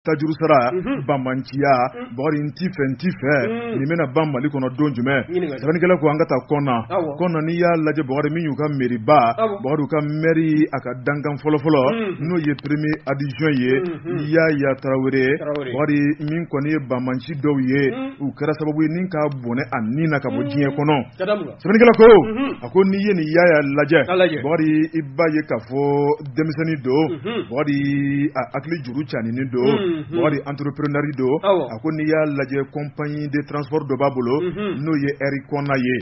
Tajuru sara banbaanciya Bakari n t'i fɛ n t'i fɛ nin bɛna ban Mali kɔnɔ don jumɛn? Sɛbɛnnikɛla ko an ka taa Kɔna. Kɔna n'i y'a lajɛ Bakari min y'u ka meriba Bakari u ka mɛri a ka dankan fɔlɔfɔlɔ n'o ye premier adjoint ye Yaya Tarawele. Bakari min kɔni ye banbaanci dɔw ye u kɛra sababu ye ni ka bɔnɛ a ni na ka bɔ diɲɛ kɔnɔ. Sɛbɛnnikɛla ko a ko n'i ye nin Yaya lajɛ Bakari i b'a ye k'a fɔ denmisɛnnin don Bakari a hakili juru caninen don Bakari entrepreneur don. A ko n'i y'a lajɛ compagnie de transport dɔ b'a bolo n'o ye Air Kɔna ye.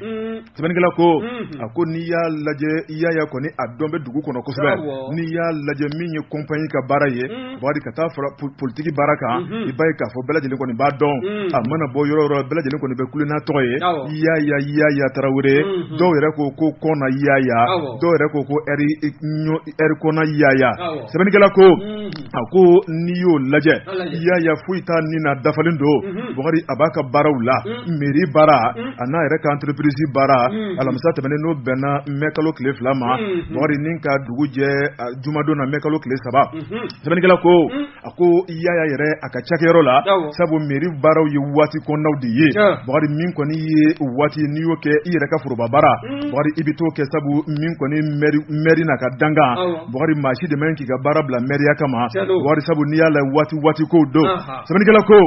Sɛbɛnnikɛla ko a ko n'i y'a lajɛ Yaya kɔni a dɔn bɛ dugu kɔnɔ kosɛbɛ. N'i y'a lajɛ min ye compagnie ka baara ye Bakari ka taa fara politique baara kan i b'a ye k'a fɔ bɛɛ lajɛlen kɔni b'a dɔn. A mana bɔ yɔrɔ yɔrɔ bɛɛ lajɛlen kɔni bɛ kule n'a tɔgɔ ye Yaya Yaya Tarawele. Dɔw yɛrɛ ko ko Kɔna Yaya, dɔw yɛrɛ ko ko Air Kɔna Yaya. Sɛbɛnnikɛla ko a ko n'i y'o lajɛ Yaya foyi t'a ni na dafalen don Bakari a b'a ka baaraw la mairie baara a n'a yɛrɛ ka entreprise baara. Alamisa tɛmɛnen n'o bɛnna mɛ kalo tile 2 ma Bakari ni ka dugu jɛ jumadon na mɛ kalo tile 3. Sɛbɛnnikɛla ko a ko Yaya yɛrɛ a ka cakɛyɔrɔ la sabu mairie baaraw ye waati kɔnɔnaw de ye Bakari min kɔni ye waati n'i y'o kɛ i yɛrɛ ka foroba baara Bakari i bɛ t'o kɛ sabu min kɔni mairie n'a ka dankan Bakari maa si de man k'i ka baara bila mairie kama Bakari sabu n'i y'a lajɛ waati waati kow don. Sɛbɛnnikɛla ko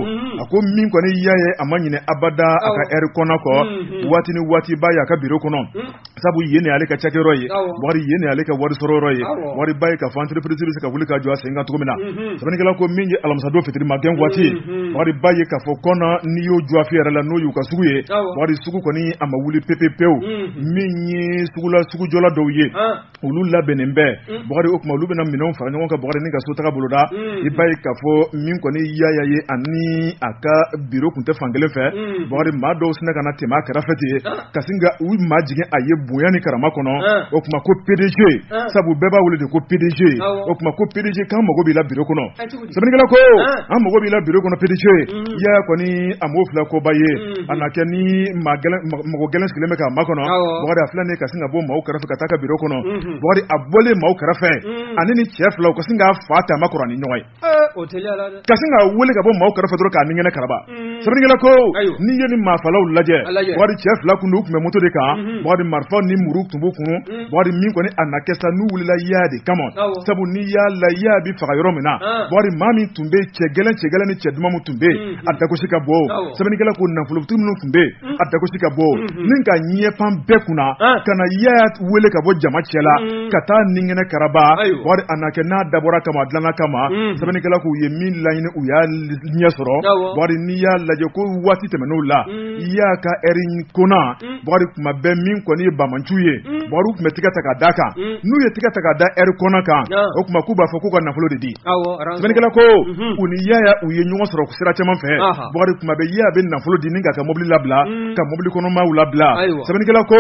a ko min kɔni Yaya a ma ɲinɛ abada a ka Air Kɔna kɔ waati ni waati b'a ye a ka bureau kɔnɔ sabu yen de y'ale ka cakɛyɔrɔ ye Bakari yen de y'ale ka wari sɔrɔ yɔrɔ ye Bakari b'a ye k'a fɔ entreprise bɛ se ka wuli ka jɔ a sen kan cogo min na. Sɛbɛnnikɛla ko min ye alamisadon fitiri magɛn waati ye Bakari b'a ye k'a fɔ Kɔna n'i y'o jɔ a fi yɛrɛ la n'o y'u ka sugu ye Bakari sugu kɔni a ma wuli pepepewu. Min ye sugula sugujɔla dɔw ye olu labɛnnen bɛ Bakari o tuma olu bɛna minɛnw fara ɲɔgɔn kan Bakari ni ka sotaga boloda. I b'a ye k'a fɔ min kɔni Yaya ye ani a ka bureau kun tɛ fan kelen fɛ Bakari maa dɔw sinna ka na tɛmɛ a kɛrɛfɛ ten ka sin ka u maa jigin a ye bonya ni karama kɔnɔ. O tuma ko PDG sabu bɛɛ b'a wele de ko PDG. O tuma ko PDG k'an mago b'i la bureau kɔnɔ. Sɛbɛnnikɛla ko an mago b'i la bureau kɔnɔ PDG. Yaya kɔni a m'o filɛ koba ye a na kɛ ni mɔgɔ gɛlɛn sigilen bɛ k'a makɔnɔ Bakari a filɛ nin ye ka sin ka bɔ maaw kɛrɛfɛ ka taa ka bureau kɔnɔ Bakari a bɔlen maaw kɛrɛfɛ ani ni cɛ fila u ka sin k'a fa ta a makɔrɔ ni ɲɔgɔn ye ka sin k'a wele ka bɔ maaw kɛrɛfɛ dɔrɔn k'a ni ŋɛnɛ karaba. Sɛbɛnnikɛla ko n'i ye ni maafalaw lajɛ Bakari cɛ fila kun don u tun bɛ moto de kan Bakari marifa ni muru tun b'u kun Bakari min kɔni a na kɛ sa n'u wulila Yaya de kama sabu n'i y'a la Yaya bɛ faga yɔrɔ min na Bakari maa min tun bɛ cɛ gɛlɛn cɛ gɛlɛn ni cɛ duman min tun bɛ a dagosi ka bɔ. Sɛbɛnnikɛla ko nafolotigi minnu tun bɛ a dagosi ka bɔ ni ka ɲɛpan bɛɛ kunna ka na Yaya wele ka bɔ jama cɛ la ka taa ni ŋɛnɛ karaba Bakari a na kɛ n'a dabɔra kama a dilanna kama. Sɛbɛnnikɛla k'u ye min laɲini u y'a ɲɛ sɔrɔ Bakari n'i y'a lajɛ ko waati tɛmɛn'o la Yaya ka Air Kɔna Bakari kuma bɛɛ min kɔni ye banbaanciw ye Bakari u tun bɛ tigɛ ta ka d'a kan n'u ye tigɛ ta ka da Air Kɔna kan o tuma k'u b'a fɔ k'u ka nafolo de di. Sɛbɛnnikɛla ko u ni Yaya u ye ɲɔgɔn sɔrɔ sira caman fɛ Bakari kuma bɛɛ Yaya bɛ nafolo di ni k'a ka mobili labila ka mobili kɔnɔ maaw labila. Sɛbɛnnikɛla ko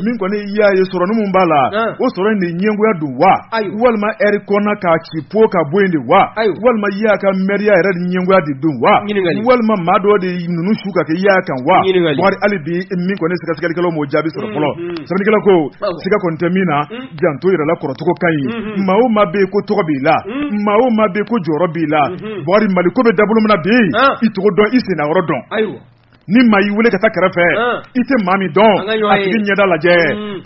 min kɔni Yaya ye sɔrɔ min b'a la o sɔrɔ in de ɲɛngoya don wa walima Air Kɔna k'a ci po ka bɔ yen de wa walima Yaya ka mɛriya yɛrɛ de ɲɛngoya de don wa walima maa dɔ de ninnu su ka kɛ Yaya kan wa Bakari hali bi min kɔni sɛgɛsɛgɛlikɛlaw m'o jaabi sɔrɔ fɔlɔ. Sɛbɛnnikɛla ko siga kɔni tɛ min na janto yɛrɛ la kɔrɔcogo ka ɲi maa o maa bɛ yen ko tɔgɔ b'i la maa o maa bɛ yen ko jɔyɔrɔ b'i la Bakari Mali ko bɛ dabolo min na bi i tɔgɔ dɔn i senna yɔrɔ dɔn. Ni maa y'i wele ka taa kɛrɛfɛ i tɛ maa min dɔn a tigi ɲɛda lajɛ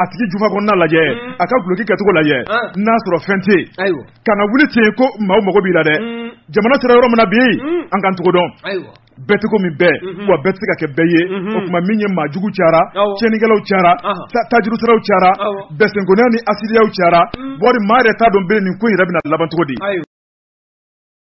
a tigi jufa kɔnɔna lajɛ a ka duloki kɛcogo lajɛ n'a sɔrɔ fɛn tɛ yen kana wuli ten ko maaw mago b'i la dɛ. Jamana sera yɔrɔ min na bi an k'an tɔgɔ dɔn bɛɛ tɛ komi bɛɛ wa bɛɛ tɛ se ka kɛ bɛɛ ye. O tuma min ye maa jugu cayara tiɲɛnikɛlaw cayara tajurusaraw cayara bɛsɛnkɔniya ni asidiyaw cayara Bakari maa yɛrɛ t'a dɔn bilen nin ko in yɛrɛ bɛna laban cogo di.